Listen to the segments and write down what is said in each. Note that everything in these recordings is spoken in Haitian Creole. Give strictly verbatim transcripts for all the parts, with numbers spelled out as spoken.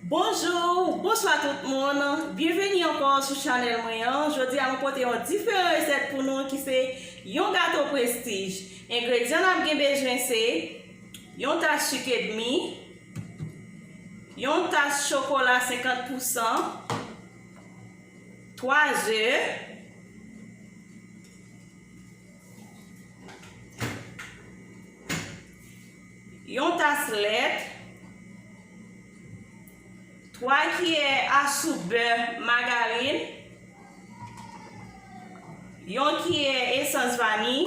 Bonjou, bonswa tout moun. Byenveni ankò sou chanèl mwen an. Jodi a mwen pote yon diferan resèt pou nou ki se yon gato prestij. Engredyan n ap gen bezwen se yon tas sik edmi, yon tas chokola senkant pousan, twa ze, yon tas lèt, twa kiyè a soup bè magarèn, yon kiyè esans vaniy,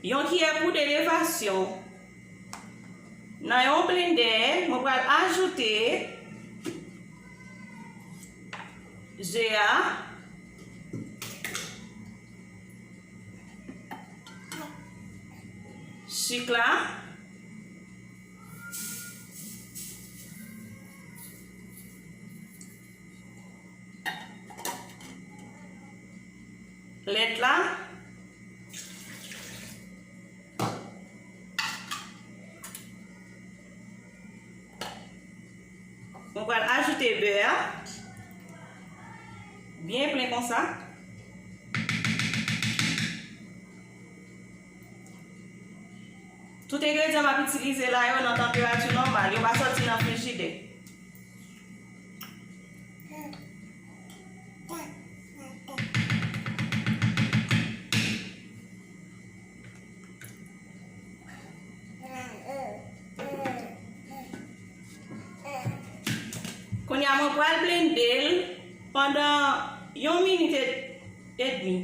yon kiyè poud elevasyon. Nan yon blendè, mwen pral ajoute ze a, sik la, lèt la. Mwen pral ajoute bè a. Byen plen konsa. Tout engredyan m ap itilize la yo nan tanperati nòmal, yo pa sòti nan frijidè. Kounye a mwen pral blende l pandan yon minit e, edmi.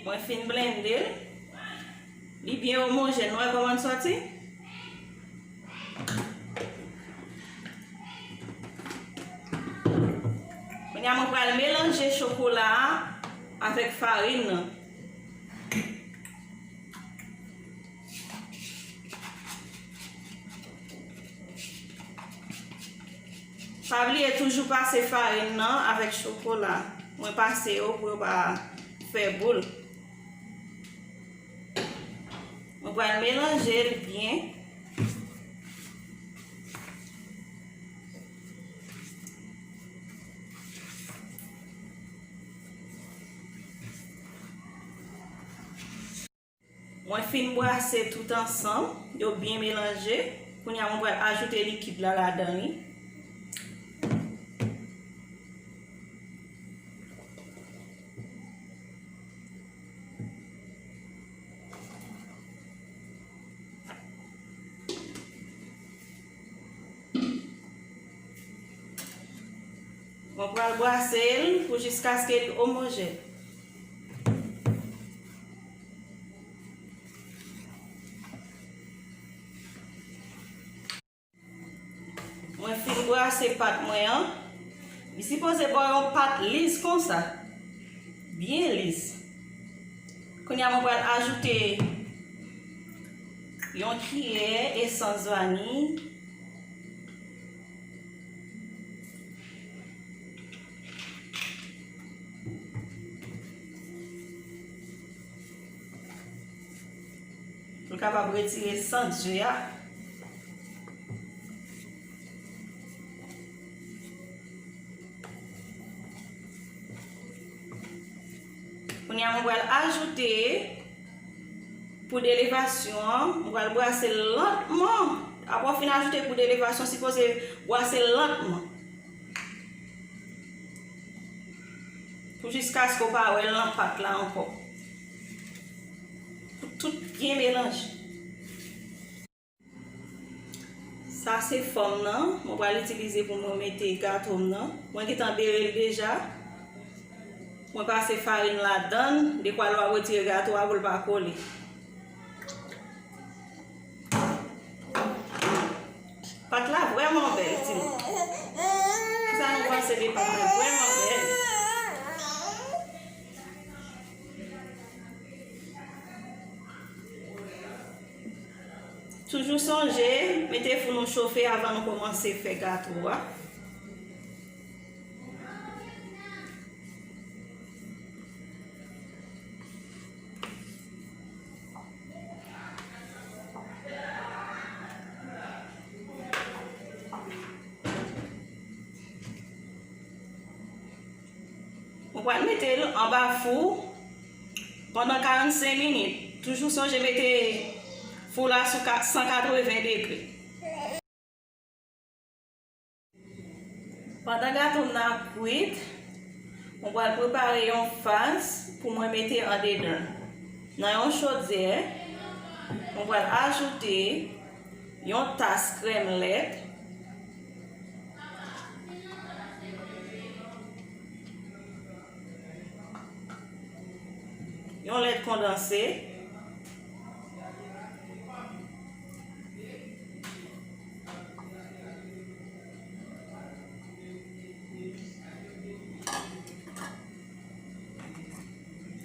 Mwen fin blende l. Li byen omojèn. Ou wè kòman l sòti? Kounye a, mwen pral melanje chokola a avèk farin nan. Pa bliye toujou pase farin nan avèk chokola. Mwen pase yo pou yo pa fè boul. Mwen pral melanje l byen. Mwen fin brase tout ansanm, yo byen melanje. Kounye a, mwen pral ajoute likid la ladan li. Mwen pral brase l pou jiskaske li omojèn. Mwen fin brase pat mwen an. Li sipoze ba w yon pat liz konsa. Byen liz. Kounye a, mwen pral ajoute yon kiyè esans vaniy. Pou l kapab retire sant ze a. Kounye a, mwen pral ajoute poud elevasyon an. Mwen pral brase l lantman. Apre w fin ajoute poud elevasyon, sipoze brase l lantman. Pou jiskaske w pa wè l nan pat la ankò. Pou tout byen melanje. Sa se fò m nan, mwen pral itilize pou mwen mete gato m nan. Mwen gentan bere l deja. Mwen pase farin ladan l, dekwa lè w ap retire gato a pou l pa kole. Pat la vrèman bèl, timoun. Kisa nou panse de pat la? Vrèman bèl. Toujou sonje, mete foun nou chofe avan nou kòmanse fè gato a. Ou pral mete l anba fou pandan karannsenk minit. Toujou sonje mete fou la sou ka-, san katreven degre. Pandan gato m nan ap kwit, mwen pral prepare yon faz pou mwen mete andedan l. Nan yon chodyè, mwen pral ajoute yon tas krèm lèt, yon lèt kondanse,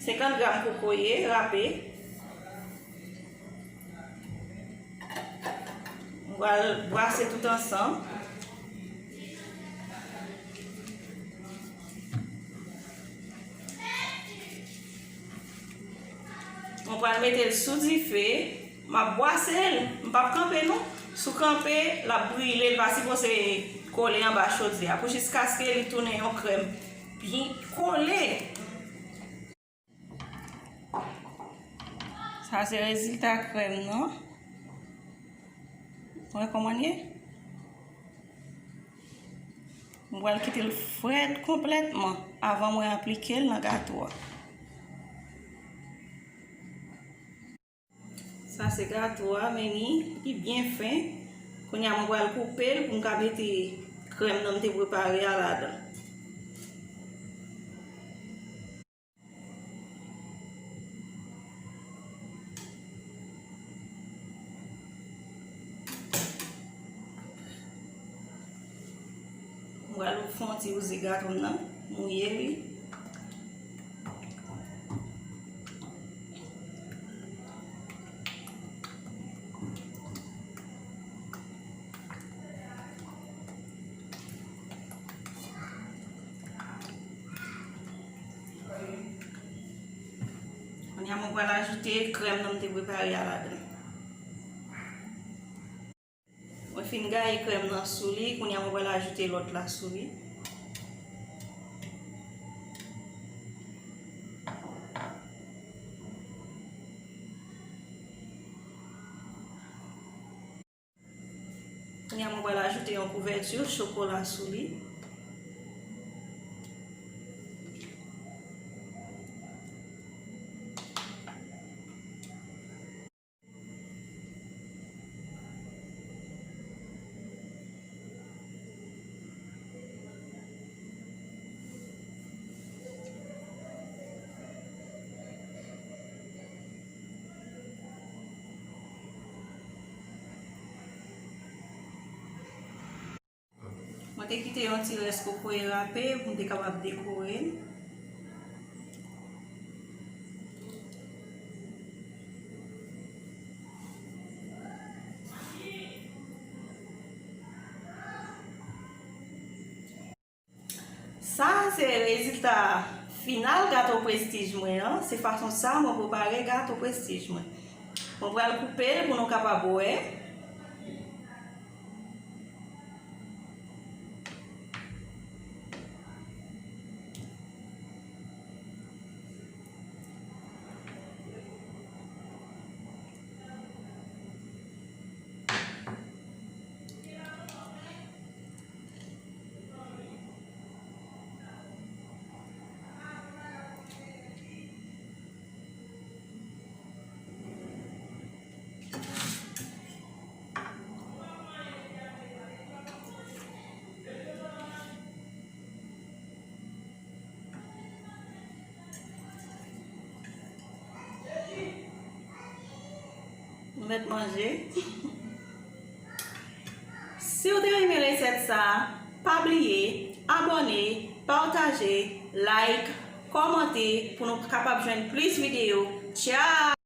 senkant gram kokoye rape. Mwen pral brase tout ansanm. Mwen pral mete l sou dife. M ap bwase l. M p ap kanpe non. Si w kanpe, l ap brile. L pa sipoze kole anba chodyè a. Pou jiskaske li tounen yon krèm byen kole. Sa se rezilta krèm nan. Wè kòman l ye? Mwen pral kite l frèt konplètman avan mwen aplike l nan gato a. Sa se gato a, men li, li byen fen. Kounye a mwen pral koupe l pou m ka mete krèm nan m te prepare a ladan. Mwen pral fè yon ti wouze gato m nan, mouye li. Kounye a mwen pral ajoute krèm nan m te prepare a ladan. Mwen fin gaye krèm nan sou li, kounye a mwen pral ajoute lòt la sou li. Kounye a mwen pral ajoute yon kouvèti chokola sou li. Mwen te kite yon ti rès kokoye rape pou m te kapab dekore l. Sa se rezilta final gato prestij mwen an. Se fason sa mwen prepare gato prestij mwen. Mwen pral koupe l pou nou kapab wè. Nou mèt manje. Si w te renmen resèt sa, pa bliye abòne, pataje, like, kòmante pou nou kapab jwenn plis videyo. Tchao!